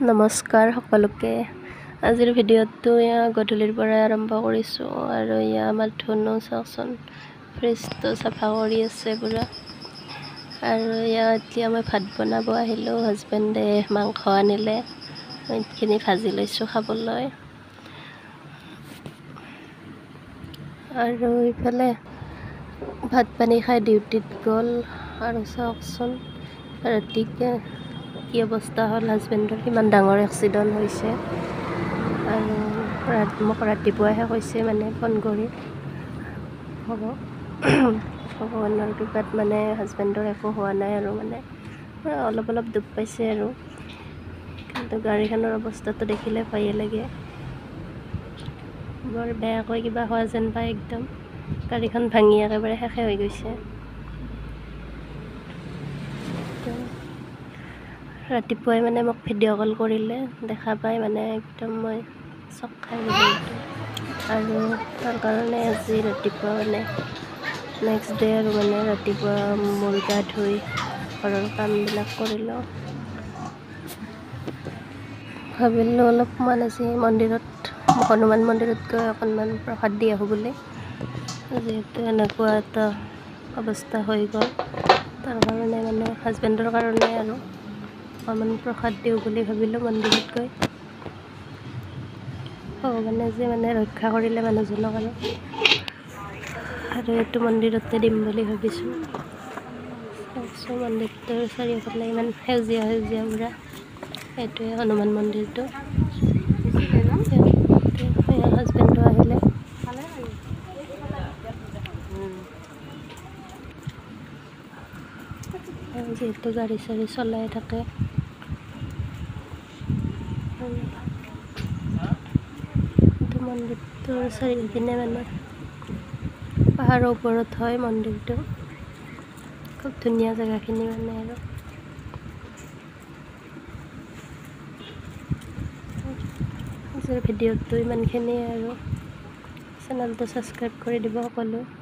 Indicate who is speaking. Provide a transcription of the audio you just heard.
Speaker 1: নমস্কাৰ সকলোকে। আজিৰ ভিডিঅ'টো এয়া গধূলিৰ পৰাই আৰম্ভ কৰিছোঁ। আৰু এয়া আমাৰ ধুনু চাওকচোন, ফ্ৰিজটো চাফা কৰি আছে পূৰা। আৰু এয়া এতিয়া মই ভাত বনাব আহিলোঁ। হাজবেণ্ডে মাংস আনিলে, এইখিনি ভাজি লৈছোঁ খাবলৈ। আৰু ইফালে ভাত পানী খাই ডিউটিত গ'ল। আৰু চাওকচোন ৰাতিকে কি অৱস্থা হ'ল হাজবেণ্ডৰ, কিমান ডাঙৰ এক্সিডেণ্ট হৈছে। আৰু মোক ৰাতিপুৱাইহে কৈছে মানে ফোন কৰি। ভগৱানৰ কৃপাত মানে হাজবেণ্ডৰ একো হোৱা নাই আৰু মানে অলপ অলপ দুখ পাইছে আৰু। কিন্তু গাড়ীখনৰ অৱস্থাটো দেখিলে ভয়ে লাগে, বৰ বেয়াকৈ কিবা হোৱা যেন পায় একদম। গাড়ীখন ভাঙি একেবাৰে শেষে হৈ গৈছে। ৰাতিপুৱাই মানে মোক ভিডিঅ' কল কৰিলে, দেখা পাই মানে একদম মই চক খাই গ'লোঁ একদম। আৰু তাৰ কাৰণে আজি ৰাতিপুৱা মানে নেক্সট ডে আৰু মানে ৰাতিপুৱা মূৰ গা ধুই ঘৰৰ কামবিলাক কৰিলোঁ। ভাবিলোঁ অলপমান আজি মন্দিৰত, হনুমান মন্দিৰত গৈ অকণমান প্ৰসাদ দি আহোঁ বুলি। যিহেতু এনেকুৱা এটা অৱস্থা হৈ গ'ল, তাৰ কাৰণে মানে হাজবেণ্ডৰ কাৰণে আৰু অকণমান প্ৰসাদ দিওঁ বুলি ভাবিলোঁ মন্দিৰত গৈ। ভগৱানে যে মানে ৰক্ষা কৰিলে মানুহজনক আৰু। আৰু এইটো মন্দিৰতে দিম বুলি ভাবিছোঁ। চাওকচোন মন্দিৰটোৰ চাৰিওফালে ইমান সেউজীয়া সেউজীয়া পূৰা। এইটোৱে হনুমান মন্দিৰটো। হাজবেণ্ডো আহিলে। যিহেতু গাড়ী চাড়ী চলাই থাকে। মন্দিৰটোৰ চাৰিওপিনে মানে পাহাৰৰ ওপৰত হয় মন্দিৰটো। খুব ধুনীয়া জেগাখিনি মানে আৰু। আজিৰ ভিডিঅ'টো ইমানখিনিয়ে আৰু। চেনেলটো ছাবস্ক্ৰাইব কৰি দিব সকলোৱে।